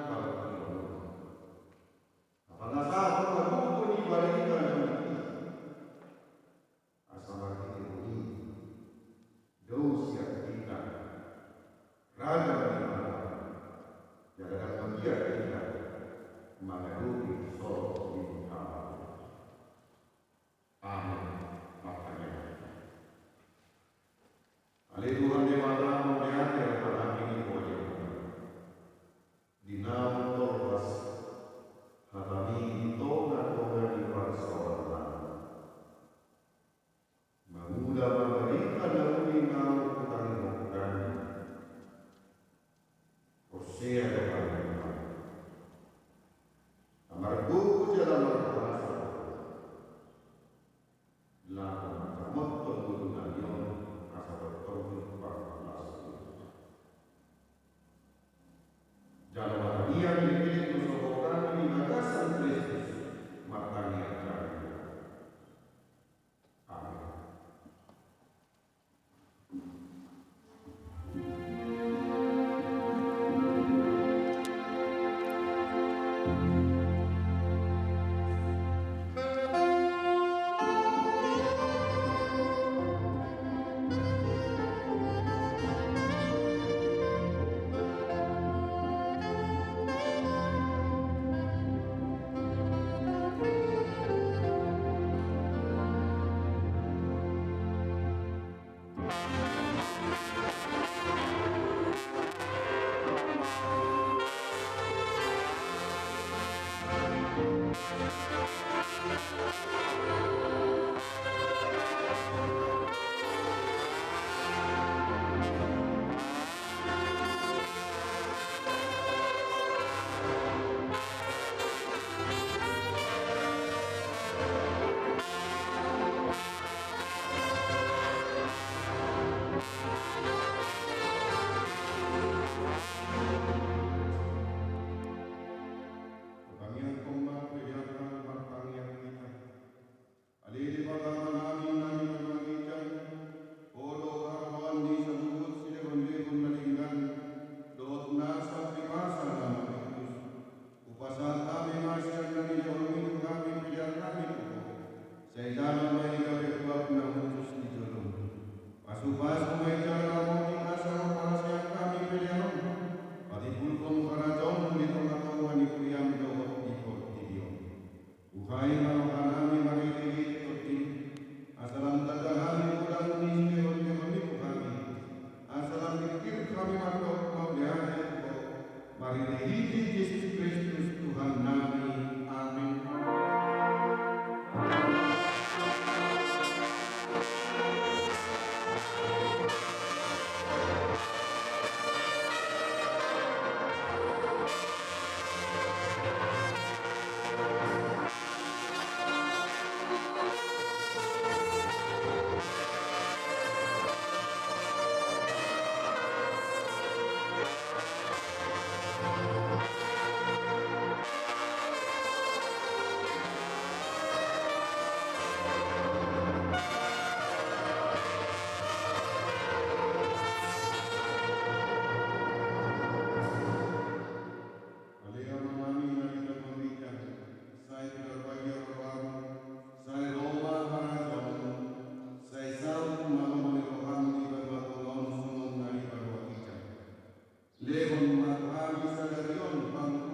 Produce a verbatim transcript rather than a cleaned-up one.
partingkian. Pangasahon ma gogo ni barita na uli i, asa marhite on i dao sian hita ragam ni halak, jala dang manggiat hita mangadopi sorot ni Tuhan. Amen. Martangiang. Ale Tuhan Debata, mauliate ma di Ho, ale Tuhan. Di naung tolhas hataMi di tongatonga ni parsaoran nami. Mangula ma barita na uli naung hutangihon hami. Porsea do hami, Tuhan, na margogo jala markuasa laho manjamothon ngolu nami on asa tongtong jumpang las ni Tuhan. Jala martangiang, dilehon Ho sogot hami di bagasan Kristus, martangiang hami. Amen. Martangiang ma hita, martangiang hita. Ale Debata Amanami na di banua ginjang, Ho do haroroan ni saluhut silehonlehon na denggan dohot nasa pasa na mangkukus. Hupasahat hami ma sian na nilehonMi tu hami pelean nami tu Ho. Sai jalo ma i gabe buat na hushus di joloM. Pasupasu ma i jala ramoti asa huparhaseang hami pelean on patimbulhon harajaonMu di tongatonga ni huriaM dohot di portibi on. Buhai ma roha nami marhitehite TondiM, asa lam tanda hami godang ni silehonlehonMi tu hami, asa lam tingkir hami mandok mauliate tu Ho, marhitehite Jesus Kristus Tuhan nami. Amen. Ale Amanami na di banua ginjang, sai pinarbadia rohaM, sai ro ma harajaonMu, sai saut ma lomo ni rohaM di banua tonga on songon na di banua ginjang. Lehon ma tu hami sadari on pangan